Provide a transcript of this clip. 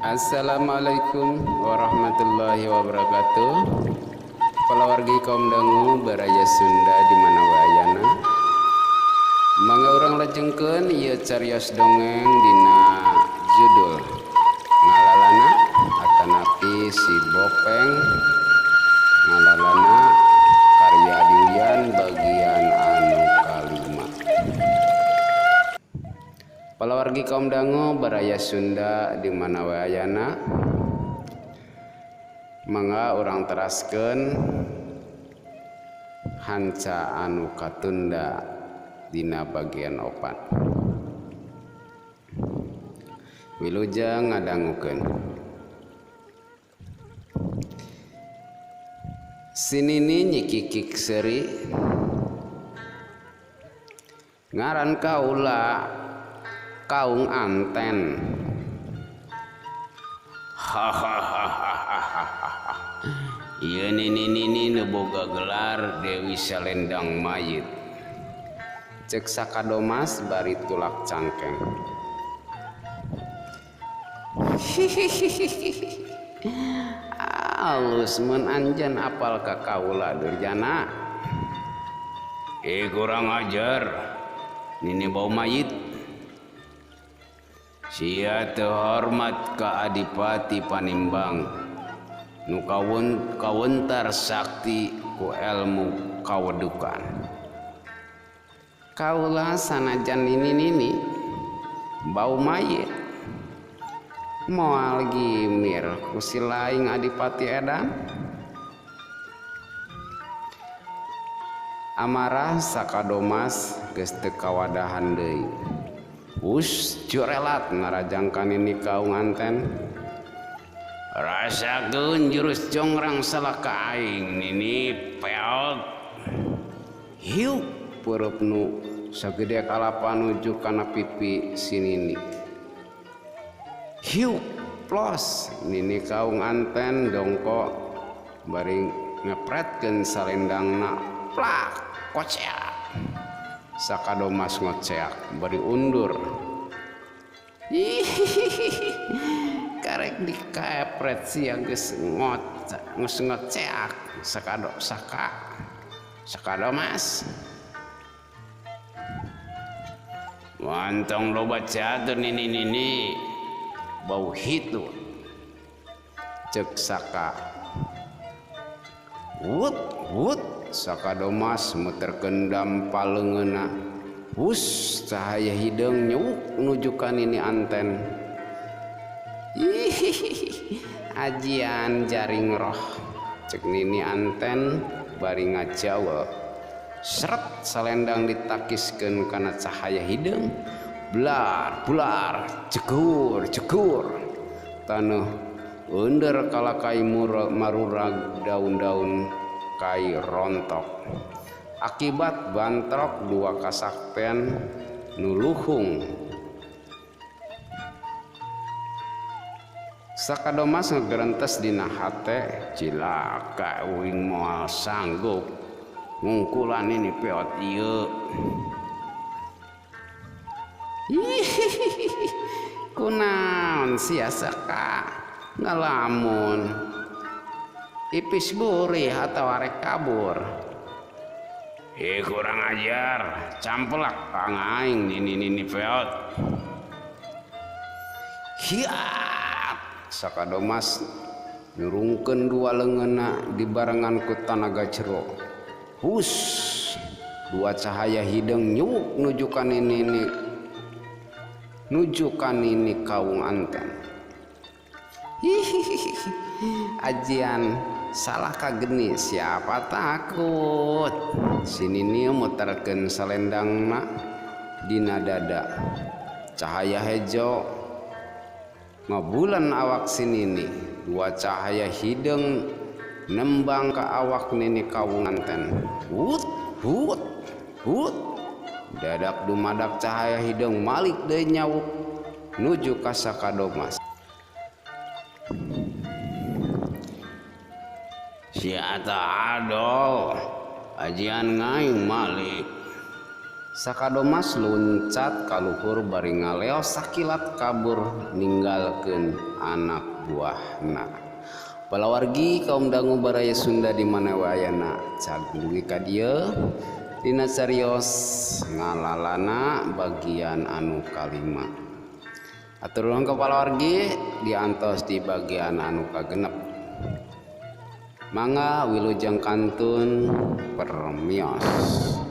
Assalamualaikum warahmatullahi wabarakatuh. Palawargi kaum dangu baraya Sunda di mana wae ayana. Mangga urang lajengkeun ieu carios dongeng dina judul Ngalalana atanapi si Bopeng Ngalalana karya Adi Uyan bagian anu kalima. Palawargi kaum dangu baraya Sunda di mana wae ayana. Mangga urang teraskeun hanca anu katunda dina bagian opat. Wilujeng ngadangukeun. Sinini nyikikik seuri ngaran kaula Kaung Anten. Hahaha. Ieu nini-nini nu boga gelar Dewi Salendang Mayit. Cek Sakadomas bari tulak cangkeng. Hihihihi. Alus mun anjeun apal ka kaula Durjana. Kurang ajar. Nini bau mayit. Sia teu hormat ka Adipati Panimbang nu kawentar sakti ku elmu kawedukan. Kaula sanajan nini-nini bau mayit moal gimir ku si laing Adipati edan. Amarah Sakadomas geus teu kawadahan deui. Us jurelat narajangkan ini Kaung Anten. Rasakeun jurus jongrang salaka aing nini peot. Hiuk peureub nu sagede kalapa nuju kana pipi si nini. Hiuk plos nini Kaung Anten dongko bari ngepretkeun salendangna plak koceak. Sakadomas ngoceak bari undur. Hihihi. Karek dikaepret sia geus ngoceak Sakadomas. Wantong loba catur nini-nini bau hitu. Cek Saka. Wut wut Sakadomas muterkeun dampa leungeunna. Hus cahaya hideung nyuwuk nuju ka Nini Anten. Hihihi. Ajian jaring roh. Cek Nini Anten bari ngajawel. Seret salendang ditakiskeun kana cahaya hideung. Blar blar jegur jegur. Taneuh eundeur kalakai marurag daun-daun kai rontok. Akibat bantrok dua kasakten nu luhung. Sakadomas ngegerentes dina hate, cilaka uing moal sanggup ngungkulan ini peot ieu. Hihihi. Kunaon sia Saka ngalamun. Ipis burih atau arek kabur. Kurang ajar, campelak kang aing nini-nini peot. Hiat Sakadomas nyurungkeun dua leungeunna dibarengan ku tanaga jero. Hus, dua cahaya hideung nyuwuk nuju ka nini nuju ka Nini Kaung Anten. Hihihi. Ajian salah kageni siapa takut. Si nini muterkeun salendangna dina dada. Cahaya hejo ngabulan awak si nini. Dua cahaya hideung nembang ka awak Nini Kaung Anten. Hut hut hut. Dadak dumadak cahaya hideung malik deui nyawuk nuju ka Sakadomas. Sia adol ajian ngaing malik. Sakadomas luncat ka luhur bari ngaleos sakilat kabur ninggalkeun anak buahna. Palawargi kaum dangu baraya Sunda di mana wae ayana cag dugi ka dieu dina carios ngalalana bagian anu kalima. Atur nuhun ka palawargi diantos di bagian anu kagenep. Mangga wilujeng kantun permios.